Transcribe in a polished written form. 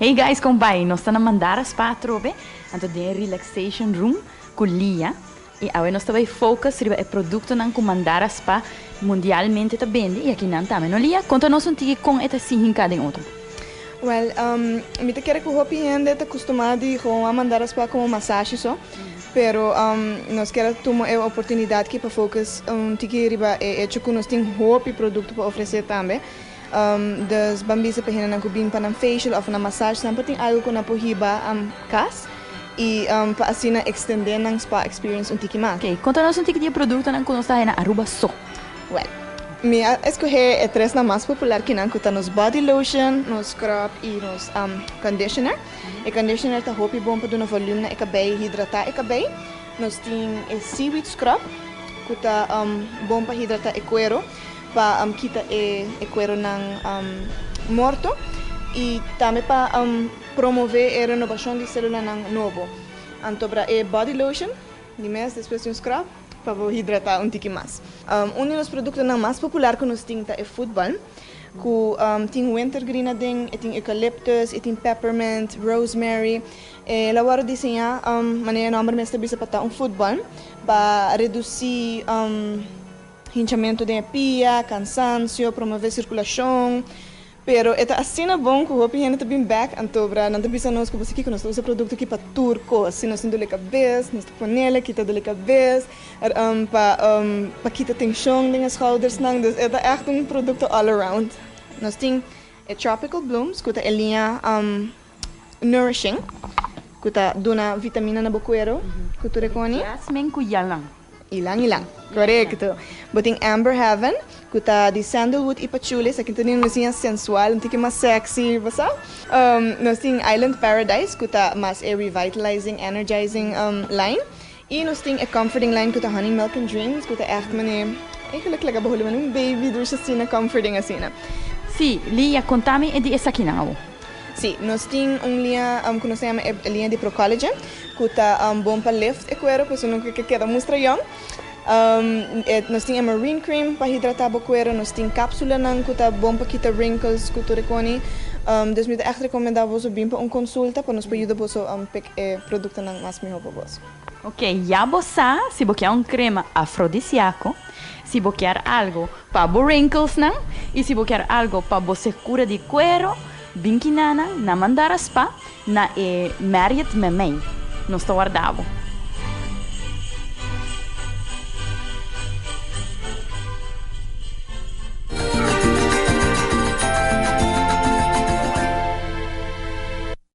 Hey guys, con bay? Nos ta na Mandara Spa atrobe, anto den relaxation room cu Lia. Y awe nos ta bay focus riba e productonan cu Mandara Spa mundialmente ta bende y aki nan tambe. No Lia, conta nos un tiki con e ta sihinca den otro. Well, mi ta kere cu hopi hende ta custuma di gewoon a Mandara Spa como masashi so, pero nos kier a tuma e oportunidad aki pa focus un tiki riba e hecho cu nos tin hopi producto pa ofrece tambe. Dus ban bisa pa hendenan cu bin pa nan facial of nan massage semper tin algo cu nan por hiba cas y pa asina extende nan spa experience un tiki mas. Ok, conta nos un tiki di e productonan cu nos ta haya na Aruba so. Well, mi a escoge e tresnan mas popular kinan cu ta nos body lotion, nos scrub y nos conditioner. E conditioner ta hopi bon pa duna volume na e cabey, hidrata e cabey. Nos tin e seaweed scrub cu ta bon pa hidrata e cuero. Pa kita e cueronan morto y tambe pa promove e renobacion di celulanan nobo. Anto bra e body lotion di mes despues di un scrub pa bo hidrata un tiki mas. Un di nos productonan mas popular cu nos tin ta e foot balm cu tin wintergreen aden, e tin eucalyptus, e tin peppermint, rosemary. El a worde diseña manera e nomber mes ta bisa pa ta un foot balm pa reduci Hinchamentu den e pia, kansansio, promové sirkulashon. Pero e ta asina bon ku hopi hende ta bin bèk antobra nan ta bisa nos ku boso kiko nos ta usa produkto aki pa tur kos. Si nos tin dole kabes nos ta ponel aki ta dole kabes, pa pa kita tenshon den e skoudersnan. Dus e ta ègt un produkto all around. Nos tin e tropical blooms ku ta e liña nourishing ku ta duna vitamina na bo kuero ku tur e koni. Jasmin ku yalan. Ylang ylang. Korekto. Bo tin Amber Heaven, ku ta di sandalwood i patchouli. Esaki ta di un lusiña sensual, un tiki mas sexy, bo sa. Nos tin Island Paradise, ku ta mas e revitalizing, energizing line. I nos tin e comforting line ku ta Honey Milk and Dreams, ku ta ègt manera, eigenlijk laga bo holi manera un baby dushi asina, comforting asina. Sí, Lia, konta mi e di esakinan awo. Sí, nos tin un liña ku nos ta yama e liña di Pro-Collagen, ku ta bon pa lift e kuero, pues uno ke keda mustra yòn. Nos tin e Marine Cream pa hidratá bo kuero, nos tin kápsulanan ku ta bon pa kita wrinkles ku tur e koni. Dus mi ta ègt rekomendá boso bin pa un konsulta pa nos por yuda boso pik e produktonan mas mihó pa boso. Ok, ya bo sa si bo kier un krema afrodisiako, si bo kier algo pa bo wrinklesnan y si bo kier algo pa bo sekura di kuero, bin kinana na Mandara Spa na e Marriott Memey. Nos ta warda bo.